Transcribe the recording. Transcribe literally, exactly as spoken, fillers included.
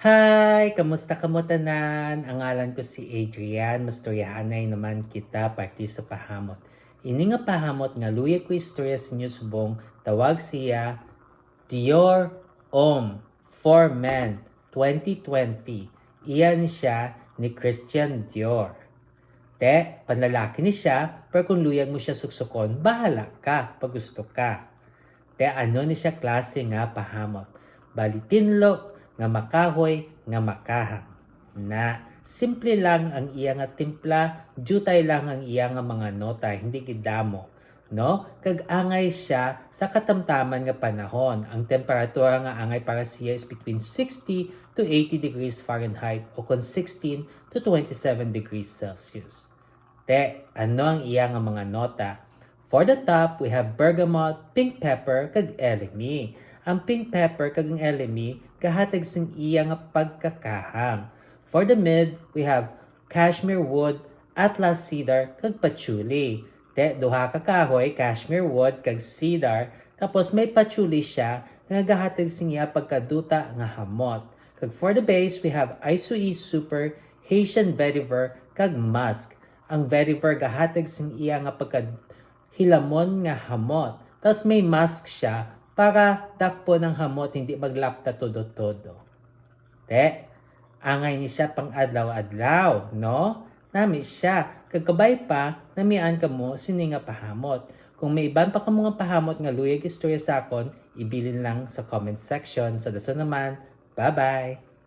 Hi! Kamusta kamo tanan? Ang ngalan ko si Adrian. Mastoryahanay naman kita parte sa pahamot. Ini nga pahamot nga luyag ko istorya sa inyo subong, tawag siya Dior Homme for Men twenty twenty. Iya ni siya ni Christian Dior. Te, panlalaki ni siya, pero kung luyag mo siya suksukon, bahala ka, pag gusto ka. Te, ano ni siya klase nga pahamot? Bali, tinlo nga makahoy nga makahang. Na, simple lang ang iya nga timpla, diutay lang ang iya nga mga nota, hindi gid damo, no? Kag angay siya sa katamtaman nga panahon. Ang temperatura nga angay para siya is between sixty to eighty degrees Fahrenheit o kon sixteen to twenty-seven degrees Celsius. Te, ano ang iya nga mga nota? For the top, we have bergamot, pink pepper, kag elemi. Ang pink pepper kag ang elemi gahatag sing iya nga pagkakahang. For the mid, we have cashmere wood, atlas cedar, kag patchouli. Te, duha ka kahoy, cashmere wood, kag cedar, tapos may patchouli siya nga gahatag sing iya pagkaduta nga hamot. Kag for the base, we have Isui Super, Haitian Vetiver, kag musk. Ang vetiver gahatag sing iya nga pagkahilamon nga hamot. Tapos may musk siya para dakpon ang hamot, hindi maglapta todo-todo. Te, angay ni siya pang adlaw-adlaw, no? Nami siya. Kag kabay pa, namian kamo sini nga pahamot. Kung may iban pa kamo nga pahamot nga luyag istorya sa akon, ibilin lang sa comment section. Sa dason naman, bye-bye!